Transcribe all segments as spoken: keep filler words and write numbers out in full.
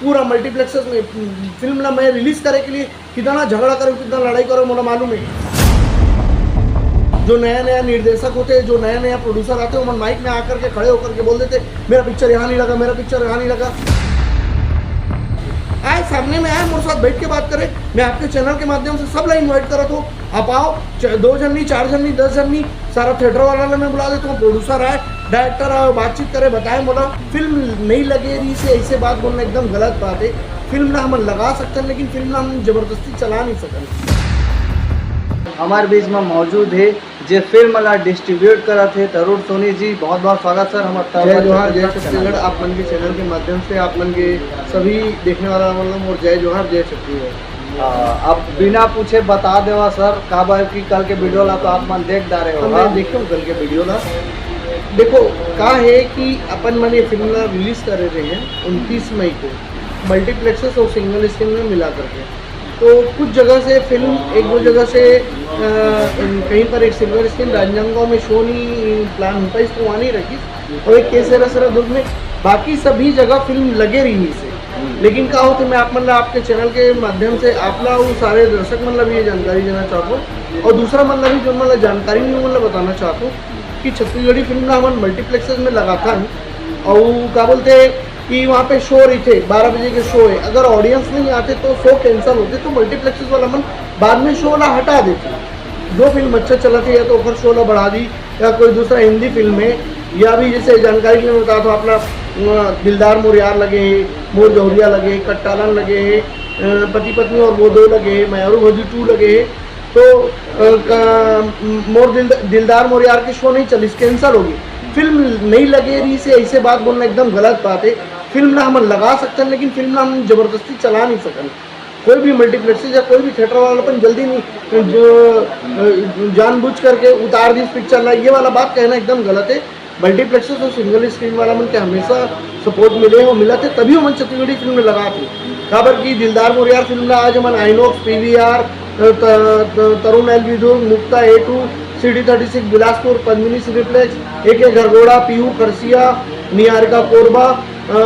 पूरा मल्टीप्लेक्सेस में फिल्म ला मैं रिलीज करे के लिए कितना झगड़ा करूँ, कितना लड़ाई करूँ, मोला मालूम है। जो नया नया निर्देशक होते हैं, जो नया नया प्रोड्यूसर आते हैं, ओमन माइक में आकर के खड़े होकर के बोल देते, "मेरा पिक्चर यहाँ नहीं लगा, मेरा पिक्चर यहाँ नहीं लगा।" आए, सामने में आए, मोर साथ बैठ के बात करे। मैं आपके चैनल के माध्यम से सब ला इनवाइट करत हो, आप आओ, च-, दो जन नहीं, चार जन नहीं, दस जन नहीं, सारा थिएटर वाला ला मैं बुला देता हूँ, प्रोड्यूसर आए, डायरेक्टर आए, बातचीत करे, बताए मोला फिल्म नहीं लगे रही से ऐसे बात बोलना एकदम गलत बात है। फिल्म ला हमन लगा सकथन, लेकिन फिल्म ला हम जबरदस्ती चला नहीं सकन। हमारे बीच में मौजूद है, जे फिल्म ला डिस्ट्रीब्यूट करत हे, तरुण सोनी जी। बहुत बहुत स्वागत सर। हमारे जय जोहार, जय छत्तीसगढ़। आप मन के चैनल के माध्यम से आप मन के सभी देखने वाला मन ला मोर जय जोहार, जय छत्तीसगढ़। आ, अब बिना पूछे बता देवा सर, काबर कि कल के वीडियो ला तो आप मन देख डारे हो, मैं हाँ? देखो कल के वीडियो ला। देखो, का है कि अपन मन ये फिल्म ला रिलीज करे रहे हैं उनतीस मई को, मल्टीप्लेक्सेस और सिंगल स्क्रीन में मिला करके। तो कुछ जगह से फिल्म, एक दो जगह से, अ, कहीं पर एक सिल्वर स्क्रीन राजनांदगांव में शो नहीं प्लान हो पाइस, तो वहाँ नहीं रखी, और एक केसरा सरा दुर्ग में, बाकी सभी जगह फिल्म लगे रही से। लेकिन का होते, मैं आप मन ला आपके चैनल के माध्यम से आप ला, वो सारे दर्शक मन ला भी ये जानकारी देना चाहता हूँ, और दूसरा मन ला भी जो मन ला जानकारी नहीं, मन ला बताना चाहता हूँ कि छत्तीसगढ़ी फिल्म ला हमन मल्टीप्लेक्सेस में लगाथन, और का बोलते हैं कि वहाँ पे शो रहिथे, बारह बजे के शो है, अगर ऑडियंस नहीं आते तो शो कैंसिल होते, तो मल्टीप्लेक्सेस वाला मन बाद में शो ला हटा देते। जो फिल्म अच्छा चलत है या तो ओकर शो ला बढ़ा दी, या कोई दूसरा हिंदी फिल्म है, या भी जैसे जानकारी के लिए मैं बता दूँ, अपना, अ, दिलदार मोर यार लगे है, मोर जौहरिया लगे है, कट्टालन लगे है, अ, पति पत्नी और वो दो लगे है, मयारू भौजी टू लगे है, तो, अ, का, मोर दिल, दिलदार मोर यार के शो नहीं चलिस, कैंसिल होगी। फिल्म नहीं लगे रही से ऐसे बात बोलना एकदम गलत बात है। फिल्म ला हमन लगा सकथन, लेकिन फिल्म ला हम जबरदस्ती चला नहीं सकन। कोई भी मल्टीप्लेक्सेस या कोई भी थिएटर वाला अपन जल्दी नहीं, जो, अ, जानबूझ करके उतार दी इस पिक्चर ला, ये वाला बात कहना एकदम गलत है। मल्टीप्लेक्सेस और सिंगल स्क्रीन वाला मन के हमेशा सपोर्ट मिले हो, मिलत है, तभी हमन छत्तीसगढ़ी फिल्म लगात है। काबर कि दिलदार मोर यार फिल्म ला आज हमन आइनॉक्स, पीवीआर, अ, त-, त-, Tarun LB Durg, Mukta A two, CD thirty six Bilaspur, Padmini cineplex, एक एक घरघोड़ा, पीहू खरसिया, नियारिका कोरबा, अ,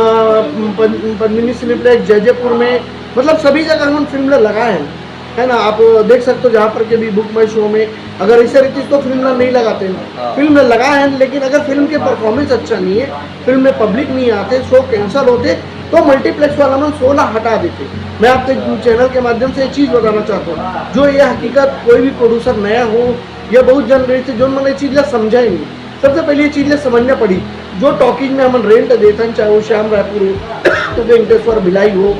पद-, पद्मिनी सिनेप्लेक्स जयजयपुर में, मतलब सभी जगह हमन फिल्म ला लगाए हैं, है ना। आप देख सकते हो जहाँ पर के भी बुक माई शो में, अगर ऐसे रहती तो फिल्म ला नहीं लगाते हैं। हाँ। फिल्म ला लगाए हैं, लेकिन अगर फिल्म के परफॉर्मेंस अच्छा नहीं है, फिल्म में पब्लिक नहीं आते, शो कैंसिल होते, तो मल्टीप्लेक्स वाला मन शो ला हटा देते। मैं आपके चैनल के माध्यम से एक चीज़ बताना चाहता हूँ, जो ये हकीकत कोई भी प्रोड्यूसर नया हो या बहुत जन रही थे, जो मन ये चीज़ ला समझा ही नहीं। सबसे पहले ये चीज़ ला समझना पड़ी, जो टॉकीज में हमन रेंट देथन, चाहे वो श्याम रायपुर हो, तो वेंकटेश्वर भिलाई हो,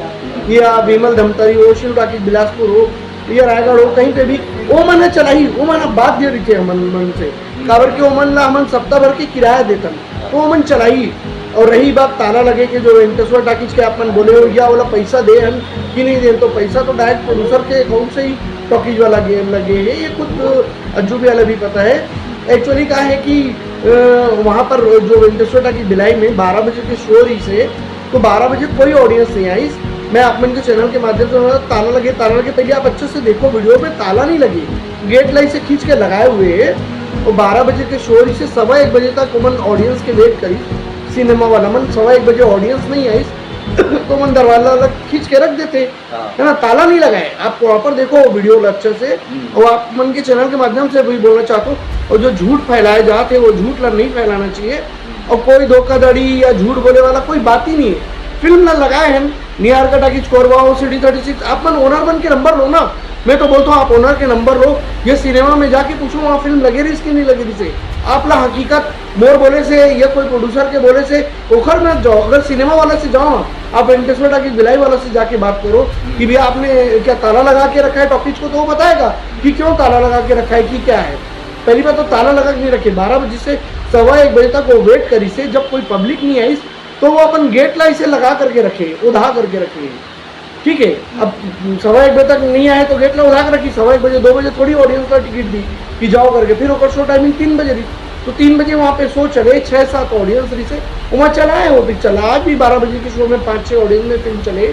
या विमल धमतरी हो, शिव टॉकीज बिलासपुर हो, या रायगढ़ हो, कहीं पे भी, वो मन चलाही, वो मन बाध्य रहिथे हमन मन से, काबर के ओमन ला हमन सप्ताह भर के किराया देथन, तो ओमन चलाही। और रही बात ताला लगे के, जो वेंकटेश्वर टॉकीज के आप मन बोले हो, या ओला पैसा दे हन कि नहीं दे, तो पैसा तो डायरेक्ट प्रोड्यूसर के अकाउंट से ही टॉकीज वाला गेम लगे है, ये खुद अज्जू भैया ला भी पता है। एक्चुअली का है कि, अ, वहाँ पर जो वेंकटेश्वर टॉकीज भिलाई में बारह बजे के शो रही से, तो बारह बजे कोई ऑडियंस नहीं आई। मैं आप मन के चैनल के माध्यम से बोल रहा, ताला लगे, ताला लगे, पहले आप अच्छे से देखो वीडियो में, ताला नहीं लगे, गेट ला इसे खींच के लगाए हुए है। और बारह बजे के शो रही से सवा एक बजे तक ओमन ऑडियंस के वेट करी, सिनेमा वाला मन, सवा एक बजे ऑडियंस नहीं आई, तो ओमन दरवाजा ला खींच के रख देते, हाँ। है ना, ताला नहीं लगाए। आप वहाँ पर देखो वीडियो ला अच्छे से, हम्म। और आप मन के चैनल के माध्यम से भी बोलना चाहता हूँ, और जो झूठ फैलाए जाते हैं, वो झूठ ला नहीं फैलाना चाहिए। और कोई धोखाधड़ी या झूठ बोले वाला कोई बात ही नहीं है। फिल्म ला लगाए हैं, नियारिका टॉकीज कोरबा हो, सीडी थर्टी सिक्स, आप मन ओनर बन के नंबर लो ना। मैं तो बोलता हूँ, आप ओनर के नंबर लो, ये सिनेमा में जाके पूछो, वहाँ फिल्म लगे रही कि नहीं लगे रही से। आप ला हकीकत मोर बोले से या कोई प्रोड्यूसर के बोले से ओखर में जाओ, अगर सिनेमा वाला से जाओ ना, आप वेंकटेश्वर टॉकीज भिलाई वाला से जाके बात करो कि भैया, आपने क्या ताला लगा के रखा है टॉकीज को, तो वो बताएगा कि क्यों ताला लगा के रखा है, कि क्या है। पहली बात तो ताला लगा के नहीं रखे, बारह बजे से सवा एक बजे तक वो वेट करी से, जब कोई पब्लिक नहीं आई तो वो अपन गेट ला इसे लगा करके रखे, उधा करके रखे, ठीक है। अब सवा एक बजे तक नहीं आए तो गेट ला उधा के रखी, सवा एक बजे, दो बजे थोड़ी ऑडियंस ला टिकट दी कि जाओ करके, फिर ओकर शो टाइमिंग तीन बजे रही, तो तीन बजे वहाँ पे शो चले, छः सात ऑडियंस रही से, वहाँ चलाए वो पिक्चर ला। आज भी बारह बजे के शो में पाँच छः ऑडियंस में फिल्म चले,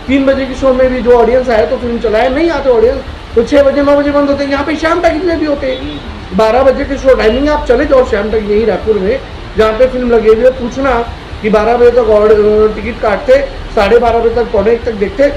तीन बजे के शो में भी जो ऑडियंस आए तो फिल्म चलाए, नहीं आते ऑडियंस तो छः बजे नौ बजे बंद होते हैं। यहाँ पे श्याम टॉकीज में भी होते हैं, बारह बजे के शो टाइमिंग, आप चले जाओ श्याम टॉकीज यहीं रायपुर में, जहाँ पे फिल्म लगे हुए, पूछना कि बारह बजे तक और, अ, टिकट काटते, साढ़े बारह बजे तक, पौने एक तक देखते,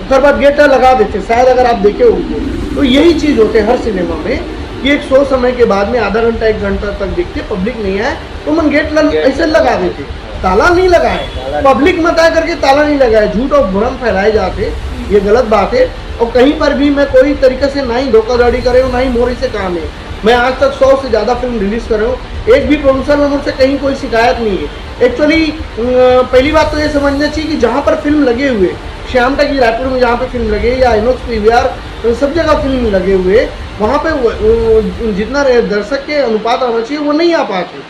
ओकर बाद गेट लगा देते, शायद अगर आप देखे हो तो। तो यही चीज होते हर सिनेमा में कि एक शो समय के बाद में आधा घंटा, एक घंटा तक देखते, पब्लिक नहीं आए तो मन गेट ल-, ऐसे लगा देते, ताला नहीं लगाए, पब्लिक मत आए करके ताला नहीं लगाए। झूठ और भ्रम फैलाए जाते, ये गलत बात है। और कहीं पर भी मैं कोई तरीके से ना ही धोखाधड़ी करे हूँ, ना ही मोर इसे काम है। मैं आज तक सौ से ज्यादा फिल्म रिलीज करे हूँ, एक भी प्रोड्यूसर ने मुझसे कहीं कोई शिकायत नहीं है। एक्चुअली पहली बात तो ये समझना चाहिए कि जहाँ पर फिल्म लगे हुए, श्याम टॉकीज रायपुर में जहाँ पे फिल्म लगे या आइनॉक्स पीवीआर, सब जगह फिल्म लगे हुए, वहाँ पे वो, वो, जितना रे-, दर्शक के अनुपात आना चाहिए, वो नहीं आ पाते।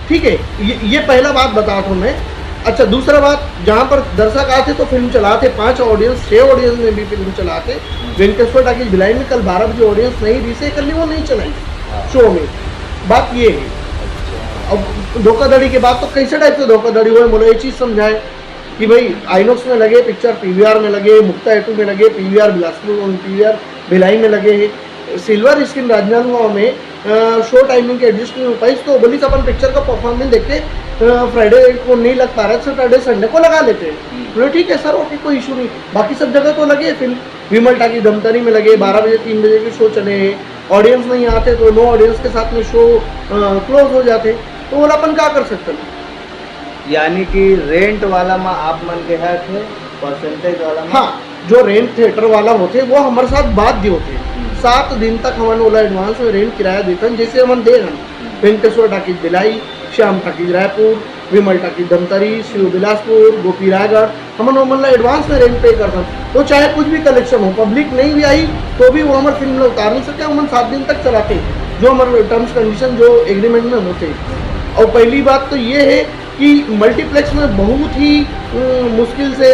ठीक है, ये ये पहला बात बता दूं मैं। अच्छा, दूसरा बात, जहाँ पर दर्शक आते तो फिल्म चलाते, पांच ऑडियंस, छह ऑडियंस में भी फिल्म चलाते। वेंकटेश्वर टॉकीज भिलाई में कल बारह बजे ऑडियंस नहीं रही से कर ली, वो नहीं चलाई शो में। बात ये है। अब धोखाधड़ी के बाद तो कैसे टाइप से धोखाधड़ी हुआ है, बोलो, ये चीज समझाए कि भाई, आइनॉक्स में लगे पिक्चर, पीवीआर में लगे, मुक्ता ए टू में लगे, पीवीआर बिलासपुर, पीवीआर भिलाई में लगे है, सिल्वर स्क्रीन राजनांदगांव में शो टाइमिंग के एडजस्ट नहीं हो पाई, तो बोली अपन पिक्चर का परफॉर्मेंस देख के फ्राइडे को नहीं लग पा रहा है, सैटरडे संडे को लगा लेते हैं। बोले ठीक है सर, ओके, कोई इशू नहीं। बाकी सब जगह तो लगे फिल्म, विमल टाकीज धमतरी में लगे, बारह बजे, तीन बजे के शो चले हैं, ऑडियंस नहीं आते तो नो ऑडियंस के साथ में शो क्लोज हो जाते। तो बोला अपन क्या कर सकते हैं? यानी कि रेंट वाला में आप मन के है थे, परसेंटेज वाला में? हाँ, जो रेंट थिएटर वाला होते वो हमारे साथ बाध्य होते। सात दिन तक हमन ओला एडवांस में रेंट किराया देथन, जैसे हमन दे हन वेंकटेश्वर टाकीज भिलाई, श्याम टाकीज रायपुर, विमल टाकीज धमतरी, शिव बिलासपुर, गोपी रायगढ़, हमन ओमन ला एडवांस में रेंट पे करथन। तो चाहे कुछ भी कलेक्शन हो, पब्लिक नहीं भी आई तो भी वो हमारे फिल्म ला उतार नहीं सकते, ओमन सात दिन तक चलाते, जो हमारे टर्म्स कंडीशन जो एग्रीमेंट में होते। और पहली बात तो ये है कि मल्टीप्लेक्स में बहुत ही अम, मुश्किल से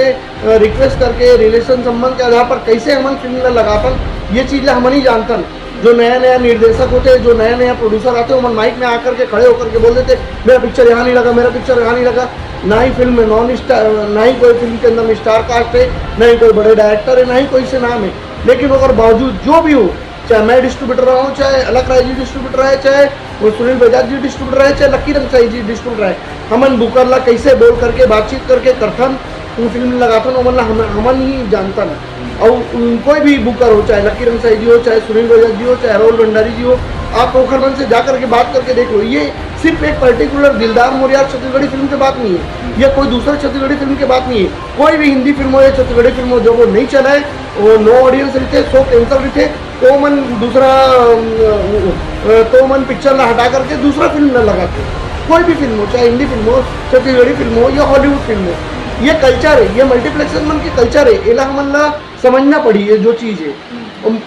रिक्वेस्ट करके रिलेशन संबंध के आधार पर कैसे हमन फिल्म ला लगाथन, ये चीज ला हमन ही जानथन। जो नया नया निर्देशक होते, जो नया नया प्रोड्यूसर आते, ओमन माइक में आकर के खड़े होकर के बोल देते, मेरा पिक्चर यहाँ नहीं लगा, मेरा पिक्चर यहाँ नहीं लगा। ना ही फिल्म में नॉन स्टार, ना ही कोई फिल्म के अंदर में स्टार कास्ट है, ना ही कोई बड़े डायरेक्टर है, ना ही कोई से नाम है, लेकिन ओकर बावजूद जो भी हो, चाहे मैं डिस्ट्रीब्यूटर रहा हूँ, चाहे अलख राय जी डिस्ट्रीब्यूटर रहे, चाहे वो सुनील बजाज जी डिस्ट्रीब्यूटर रहे, चाहे लक्की रंगसाई जी डिस्ट्रीब्यूटर रहे, हमन बुकर ला कैसे बोल करके बातचीत करके करथन, वो फिल्म लगाथन, ओमन ला हम, हमन ही जानथन। और उन, कोई भी बुकर हो, चाहे लक्की रंगसाई जी हो, चाहे सुनील बजाज जी हो, चाहे राहुल भंडारी जी हो, आप ओखर मन से जा करके बात करके देख लो। ये सिर्फ एक पर्टिकुलर दिलदार मोरियार छत्तीसगढ़ी फिल्म की बात नहीं है, या कोई दूसरा छत्तीसगढ़ी फिल्म की बात नहीं है। कोई भी हिंदी फिल्म हो या छत्तीसगढ़ी फिल्म हो, जब वो नहीं चलाए, वो नो ऑडियंस रहते, शो कैंसिल रहते, तो मन दूसरा अम, अ, तो मन पिक्चर ला हटा करके दूसरा फिल्म ला लगाते। कोई भी फिल्म हो, चाहे हिंदी फिल्म हो, छत्तीसगढ़ी फिल्म हो या हॉलीवुड फिल्म हो, ये कल्चर है, ये मल्टीप्लेक्सेस मन के कल्चर है, एला हमन ला समझना पड़ी। ये जो चीज है,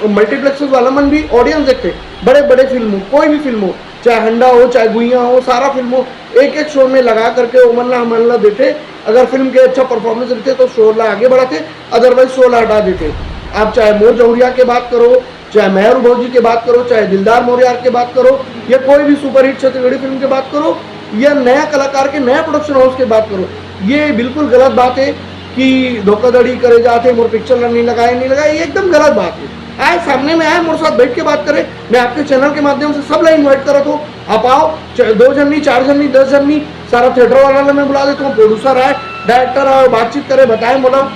मल्टीप्लेक्सेस वाला मन भी ऑडियंस देखते, बड़े बड़े फिल्म हो, कोई भी फिल्म हो, चाहे हंडा हो, चाहे गुइया हो, सारा फिल्म हो, एक एक शो में लगा करके ओमन ला हमन ला देते। अगर फिल्म के अच्छा परफॉर्मेंस रहते तो शो ला आगे बढ़ाते, अदरवाइज शो ला हटा देते। आप चाहे मोर जौहरिया के बात करो, चाहे मैं और भौजी के बात करो, चाहे दिलदार मोरियार के बात करो, या कोई भी सुपरहिट छत्तीसगढ़ी फिल्म के बात करो, या नया कलाकार के नया प्रोडक्शन हाउस के बात करो, ये बिल्कुल गलत बात है कि धोखाधड़ी करे जाते, मोर पिक्चर ला नहीं लगाए, नहीं लगाए, ये एकदम गलत बात है। आए सामने में आए, मोर साथ बैठ के बात करे। मैं आपके चैनल के माध्यम से सब ला इन्वाइट करत हूँ, आप आओ। च-, दो जन नहीं, चार जन नहीं, दस जन नहीं, सारा थिएटर वाला ला मैं बुला देता हूँ, प्रोड्यूसर आए, डायरेक्टर आए, बातचीत करे, बताए मोला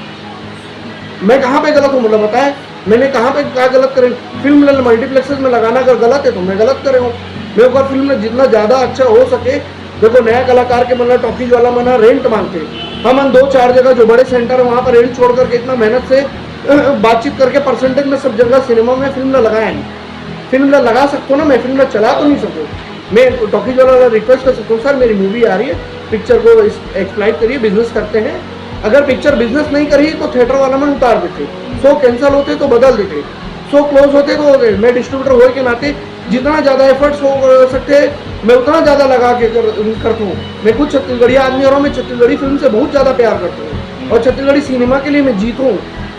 मैं कहाँ पे गलत हूँ, मोला बताए, मैंने कहाँ पे क्या गलत करे। फिल्म ला मल्टीप्लेक्सेस में लगाना अगर गलत है तो मैं गलत करे हूँ। मैं ओकर फिल्म में जितना ज्यादा अच्छा हो सके, देखो, नया कलाकार के मन ला टॉकीज वाला मन रेंट मांगते, हमन दो चार जगह जो बड़े सेंटर है वहाँ पर रेंट छोड़ करके इतना मेहनत से अ, बातचीत करके परसेंटेज में सब जगह सिनेमा में फिल्म ला लगाए हैं। फिल्म ला लगा सकते हो ना, मैं फिल्म ला चला तो नहीं सकूँ। मैं टॉकीज वाला रिक्वेस्ट कर सकता हूँ, सर, मेरी मूवी आ रही है, पिक्चर को एक्सप्लॉइट करिए, बिजनेस करते हैं। अगर पिक्चर बिजनेस नहीं करी तो थिएटर वाला मन उतार देते, शो कैंसिल होते तो बदल देते, शो क्लोज होते तो होते। मैं डिस्ट्रीब्यूटर होए के नाते जितना ज्यादा एफर्ट्स हो सकते हैं, मैं उतना ज्यादा लगा के कर, करता हूँ। मैं खुद छत्तीसगढ़िया आदमी और मैं छत्तीसगढ़ी फिल्म से बहुत ज्यादा प्यार करता हूँ और छत्तीसगढ़ी सिनेमा के लिए मैं जीता हूँ।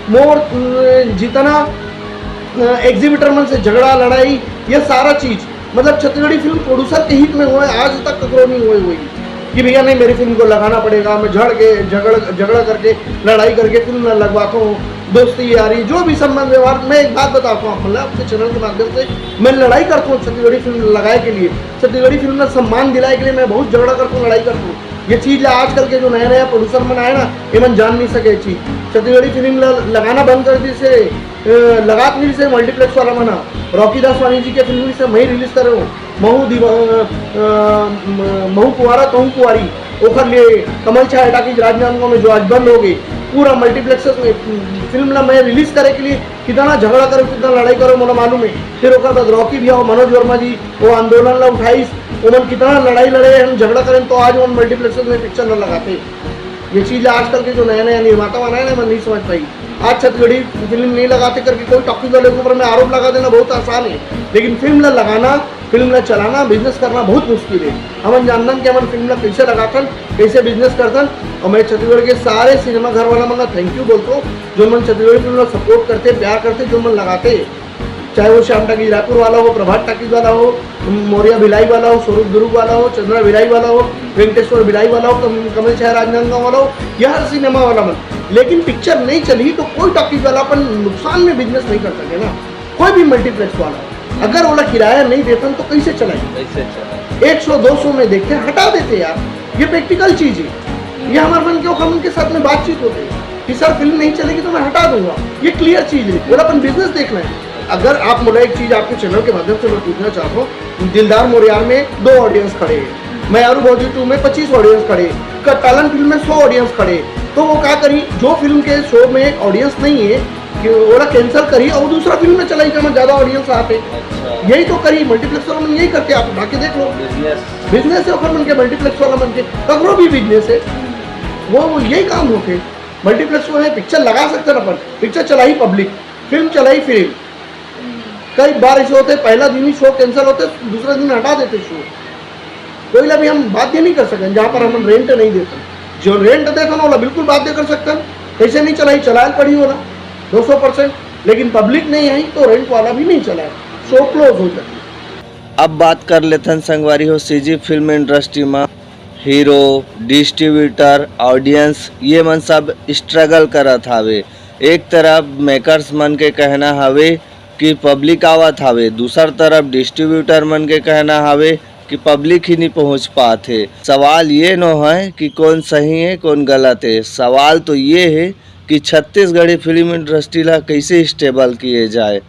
मोर अ, जितना एग्जीबिटर मन से झगड़ा, लड़ाई, ये सारा चीज, मतलब, छत्तीसगढ़ी फिल्म प्रोड्यूसर के हित में होए, आज तक ककरो नहीं होए हुई कि भैया नहीं, मेरी फिल्म को लगाना पड़ेगा, मैं झड़ के झगड़ झगड़ा करके, लड़ाई करके फिल्म लगवाता हूँ। दोस्ती यारी जो भी संबंध व्यवहार, मैं एक बात बताता हूँ, मतलब, आपके चैनल के माध्यम से मैं लड़ाई करता हूँ छत्तीसगढ़ी फिल्म लगाए के लिए, छत्तीसगढ़ी फिल्म का सम्मान दिलाए के लिए मैं बहुत झगड़ा करता हूँ, लड़ाई करता हूँ। ये चीज ला आजकल के जो नया नया प्रोड्यूसर मन आए ना, ये मन जान नहीं सके चीज। छत्तीसगढ़ी फिल्म ला लगाना बंद कर दी से, अ, लगात नहीं से मल्टीप्लेक्स वाला मन ह। रॉकी दासवानी जी के फिल्म से मैं रिलीज करे हूँ, महू दिवा-, अ, अ, म-, महू कुंवारा तहू कुंवारी, ओकर लिए कमल छाया टाकीज राजनांदगांव में जो आज बंद हो गई, पूरा मल्टीप्लेक्सेस में फिल्म ला मैं रिलीज करे के लिए कितना झगड़ा करो, कितना लड़ाई करो, मोला मालूम है। फिर ओकर बाद रॉकी भैया और मनोज वर्मा जी वो आंदोलन ला उठाइस, ओमन कितना लड़ाई लड़े, हम झगड़ा करें तो आज ओमन मल्टीप्लेक्सेस में पिक्चर ला लगाते। ये चीज आजकल के जो नया नया निर्माता वाला है ना, मन नहीं समझ पाई। आज छत्तीसगढ़ी फिल्म नहीं लगाते करके कोई टॉकीज वाले के ऊपर में आरोप लगा देना बहुत आसान है, लेकिन फिल्म ला लगाना, फिल्म ला चलाना, बिजनेस करना बहुत मुश्किल है। हमन जानथन कि हमन फिल्म ला कैसे लगाथन, कैसे बिजनेस करथन। और मैं छत्तीसगढ़ के सारे सिनेमा घर वाला मन ला थैंक यू बोलता हूँ, जो मन छत्तीसगढ़ी फिल्म ला सपोर्ट करते, प्यार करते, जो मन लगाते, चाहे वो श्याम टाकीज रायपुर वाला हो, प्रभात टाकीज वाला हो, मौर्या भिलाई वाला हो, स्वरूप दुर्ग वाला हो, चंद्रा भिलाई वाला हो, वेंकटेश्वर भिलाई वाला हो, कम-, कमल छाया राजनांदगांव वाला हो, या हर सिनेमा वाला मन, लेकिन पिक्चर नहीं चली तो कोई टॉकीज वाला अपन नुकसान में बिजनेस नहीं कर सके ना। कोई भी मल्टीप्लेक्स वाला, अगर ओला किराया नहीं देथन तो कैसे चलाई? कैसे चलाई? एक सौ दो सौ में देखे, हटा देते यार, ये प्रैक्टिकल चीज है। ये हमारे मन के, हम उनके साथ में बातचीत होते हैं कि सर, फिल्म नहीं चलेगी तो मैं हटा दूंगा, ये क्लियर चीज है। बोला अपन बिजनेस देखना है। अगर आप, मोला एक चीज आपके चैनल के माध्यम से मैं पूछना चाहता हूँ, दिलदार मोरियार में दो ऑडियंस खड़े हैं, मयारू भौजी टू में पच्चीस ऑडियंस खड़े, कट्टालन फिल्म में सौ ऑडियंस खड़े, तो वो क्या करी? जो फिल्म के शो में ऑडियंस नहीं है, कि ओला कैंसिल करी और दूसरा फिल्म में चलाई, जहाँ ज्यादा ऑडियंस आते। अच्छा। यही तो करी मल्टीप्लेक्स वाला मन, यही करते, आप उठा के देख लो। बिजनेस। बिजनेस है ओकर मन के, मल्टीप्लेक्स वाला मन के, ककरो भी बिजनेस है, वो, वो यही काम होते। मल्टीप्लेक्स वाले पिक्चर लगा सकते ना, पर पिक्चर चलाई पब्लिक, फिल्म चलाई फिल्म। कई बार ऐसे होते, पहला दिन ही शो कैंसिल होते, दूसरा दिन हटा देते शो। कोई ला भी हम बाध्य नहीं कर सकते, जहाँ पर हम रेंट नहीं देते, जो रेंट देते ना, ओला बिल्कुल बाध्य कर सकते हैं। कैसे नहीं चलाई, चलायल पड़ी ओला दो सौ परसेंट, लेकिन पब्लिक नहीं आई तो रेंट वाला भी नहीं चलाए, शो क्लोज हो जाती। अब बात कर लेथन संगवारी हो, सीजी फिल्म इंडस्ट्री म हीरो, डिस्ट्रीब्यूटर, ऑडियंस, ये मन सब स्ट्रगल करत हावे। एक तरफ मेकर्स मन के कहना हवे कि पब्लिक आवत हावे, दूसर तरफ डिस्ट्रीब्यूटर मन के कहना हवे कि पब्लिक ही नहीं पहुंच पात हे। सवाल ये नो है कि कौन सही है, कौन गलत है। सवाल तो ये है कि छत्तीसगढ़ी फिल्म इंडस्ट्री ला कैसे स्टेबल किए जाए।